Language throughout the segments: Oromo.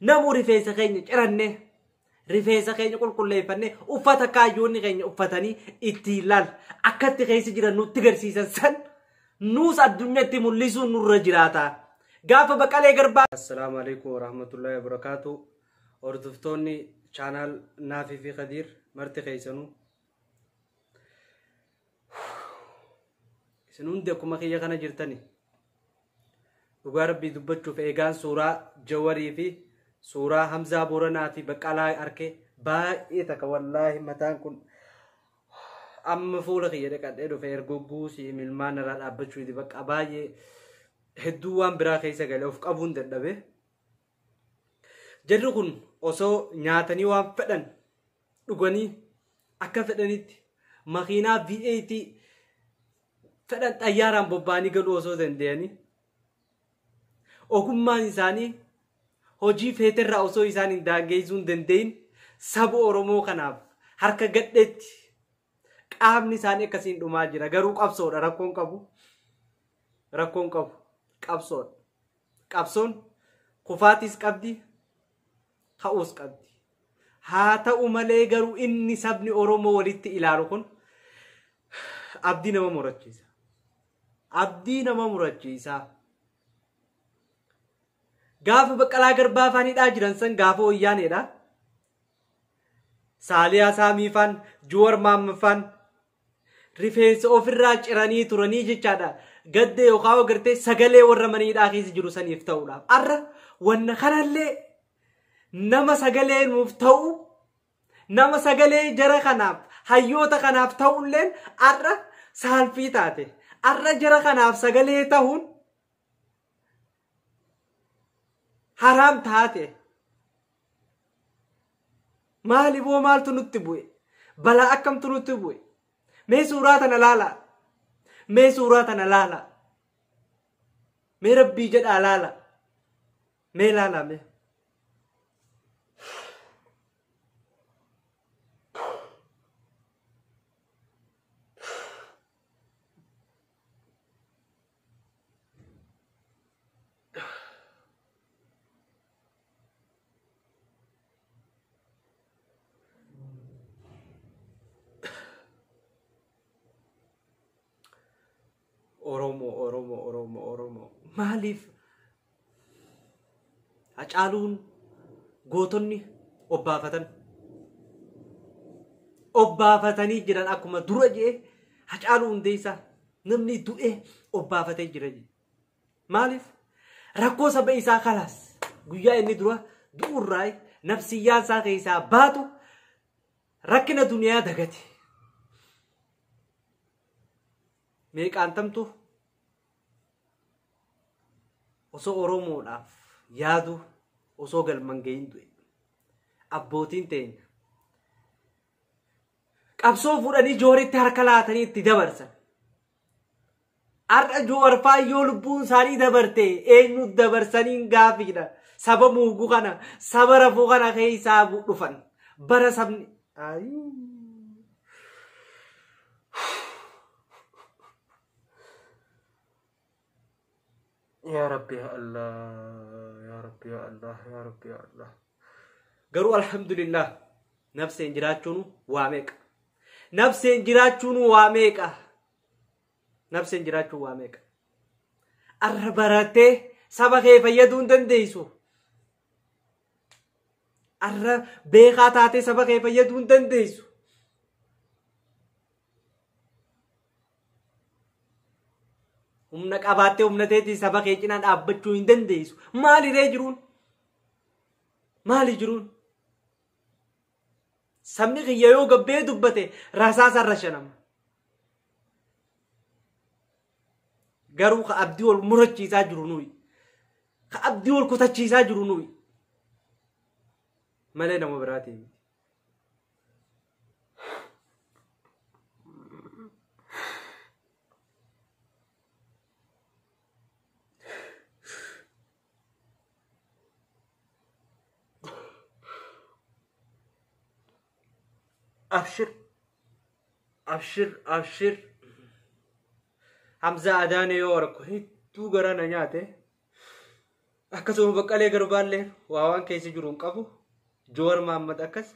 Namuu rifeensa keenya cirannee rifeensa keenya qulqulleeffannee uffata kaayyoonni keenya uffatanii ittiin laal akkatti keessa jiran nutti garsiisan san nuus addunyaatti mul'isuun nurra jiraata. Gaafa Baqqalee Garbaa. Assalaamu alaikum warahmatullahi wabarakaatu. Hordoftoonni chaanaal Naafii fi Khadiir marti keessanuu. Isin hundi akkuma kiyya kana jirtani. Dhugaa Rabbii dubbachuuf eegaan suuraa Jawarii fi suuraa Hamzaa Booranaa fi Baqqalaa arke baay'ee takka wallaahi mataan kun amma fuula kiyya dhiqadhee dhufe ergogguu si milmaan irraa dhaabbachuu bakka baay'ee hedduu waan biraa keessa galee of qabuun dadhabe. Jarri kun osoo nyaatanii waan fedhan dhuganii akka fedhanitti makiinaa V8 fedhan xayyaaraan bobba'anii galuu osoo danda'anii ogummaan isaanii hojii feeterraa osoo isaan hin daangeessuu hin danda'in saba Oromoo kanaaf harka gadheetti qaamni isaanii akkasiin dhumaa jira. Garuu qabsoodha, rakkoon qabu. Rakkoon qabu qabsoodha. Qabsoon kufaatis qabdi, ka'uus qabdi. Haa ta'u malee garuu inni sabni Oromoo walitti ilaalu kun abdii nama murachiisa. Abdii nama murachiisa. Gaafa Baqqalaa Garbaa afaan hidhaa jiran san gaafa wayyaaneedha. Saaliyaa Saamii faan, Juwar Maamma faan rifeensa ofirraa ciranii turanii jechaadha. Gadda yookaan agartee sagalee warra mana hidhaa keessa jiru saniif ta'uudhaaf. Arra wanna kanallee nama sagalee nuuf ta'u, nama sagalee jara kanaaf, hayyoota kanaaf ta'ulleen arra saalfii taate. Arra jara kanaaf sagalee ta'uun haraam taate. Maali boo maaltu nutti bu'e? Balaa akkamtu nutti bu'e? Mee suuraa tana laala. Mee suuraa tana laala. Mee Rabbii jedhaa laala. Mee laala mee. Oromoo, Oromoo, Oromoo, Oromoo. Maaliif Hacaaluun gootonni obbaafatan? Obbaafatanii jiran akkuma dura jee Hacaaluu Hundeessaa namni du'ee obbaafatee jira jee. Maaliif? Rakkoo saba isaa kalaas guyyaa inni dura du'urraa nafsiyyaan isaa keessaa baatu rakkina duniyaa dagate. Meeqaantamtu osoo Oromoodhaaf yaadu osoo galman gahin du'e. Abbootiin teenya qabsoo fuudhanii Jooritti harka laatanii itti dabarsan. Har'a Joowar faan yoo lubbuun isaanii dabarte eenyu dabarsaniin gaafiidha. Saba muuguu kana, saba rafuu kana keessaa dhufan. Bara sabni. Yaa Rabbi yaa Allah, yaa Rabbi yaa Allah, yaa Rabbi yaa Allah. Garuu alhamdulillah nafseen jiraachuun waa meeqa? Nafseen jiraachuun waa meeqa? Nafseen jiraachuun waa meeqa? Arra barattee saba kee fayyaduu hin dandeessu. Arra beekaa taatee saba kee fayyaduu hin dandeessu. Humna qabaattee humna teetii saba kee cinaa dhaabbachuu hin dandeessu. Maali ree jiruun? Maali jiruun? Sabni kiyya yoo gabbee dubbate rasaasa irra shanama. Garuu ka abdii wal murachiisaa jiru nuyi. Ka abdii wal kutachiisaa jiru nuyi. Malee nama biraatiin miti. Abshir, abshir, abshir. Hamza Adaane yoo arku hedduu gara na nyaate. Akkasuma Baqqalee Garbaallee waa waan keessa jiru hin qabu. Joowar Mahammad akkas.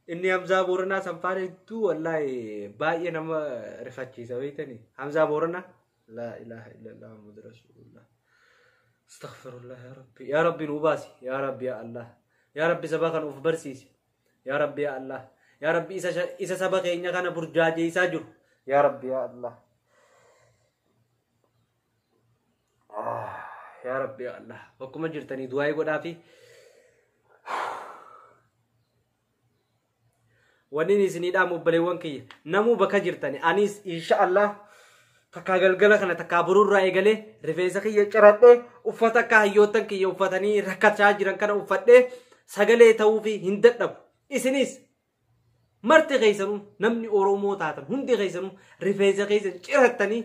Inni Hamzaa Booranaa sanfaan hedduu wallaahi baay'ee nama rifachiisa beektanii. Hamzaa Booranaa laa ilaaha illallah Muhammad Rasuulullah. Astaghfirullah yaa Rabbi. Yaa Rabbi nu baasi. Yaa Rabbi yaa Allah. Yaa Rabbi saba kana of barsiisi. Yaa Rabbi yaa Allah. Yaa Rabbi isa saba keenya kana burjaajeessaa jiru. Yaa Rabbi yaa Allah. Yaa Rabbi yaa Allah. Bakkuma jirtanii du'aayii godhaafi. Wanni isinii dhaamu obboleewwan kiyya namuu bakka jirtani anis insha Allah takkaa galgala kana takkaa borurraa eegalee rifeensa kiyya ciradhee uffata akka hayyoottan kiyya uffatanii rakkachaa jiran kana uffadhee sagalee ta'uufi hin dadhabu. Isinis marti keessanuu namni Oromoo taatan hundi keessanuu rifeensa keessan cirattanii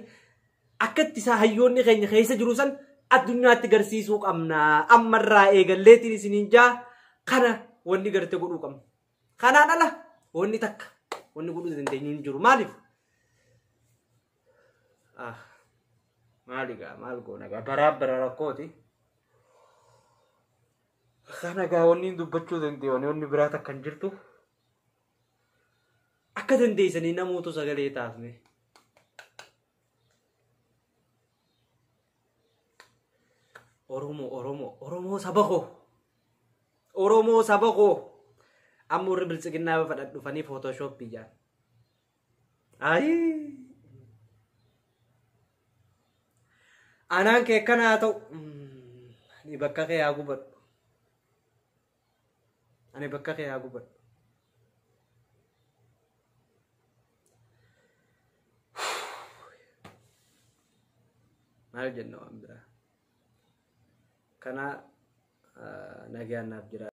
akkatti isaa hayyoonni keenya keessa jiru san addunyaatti garsiisuu qabna. Ammarraa eegalleetiin isiniin jaa kana wanni garte godhuu qabna. Kanaan ala wanni takka wanni godhuu dandeenyu hin jiru. Maaliif? Maali gaa maal goona gaa baraa bara rakkooti. Kana gaa wanni dubbachuu danda'u wanni biraa takka hin jirtu. Akka dandeessanii namoota sagalee taafne. Oromoo Oromoo Oromoo saba koo Oromoo saba koo amma warri biltsiginnaa fadhan dhufanii footooshooppii jaan. Ayii anaan kee akkana haa ta'u ani bakka kee haa gubadhu ani bakka kee haa gubadhu. Maal jenna waan biraa? Kana nagaan naaf jira.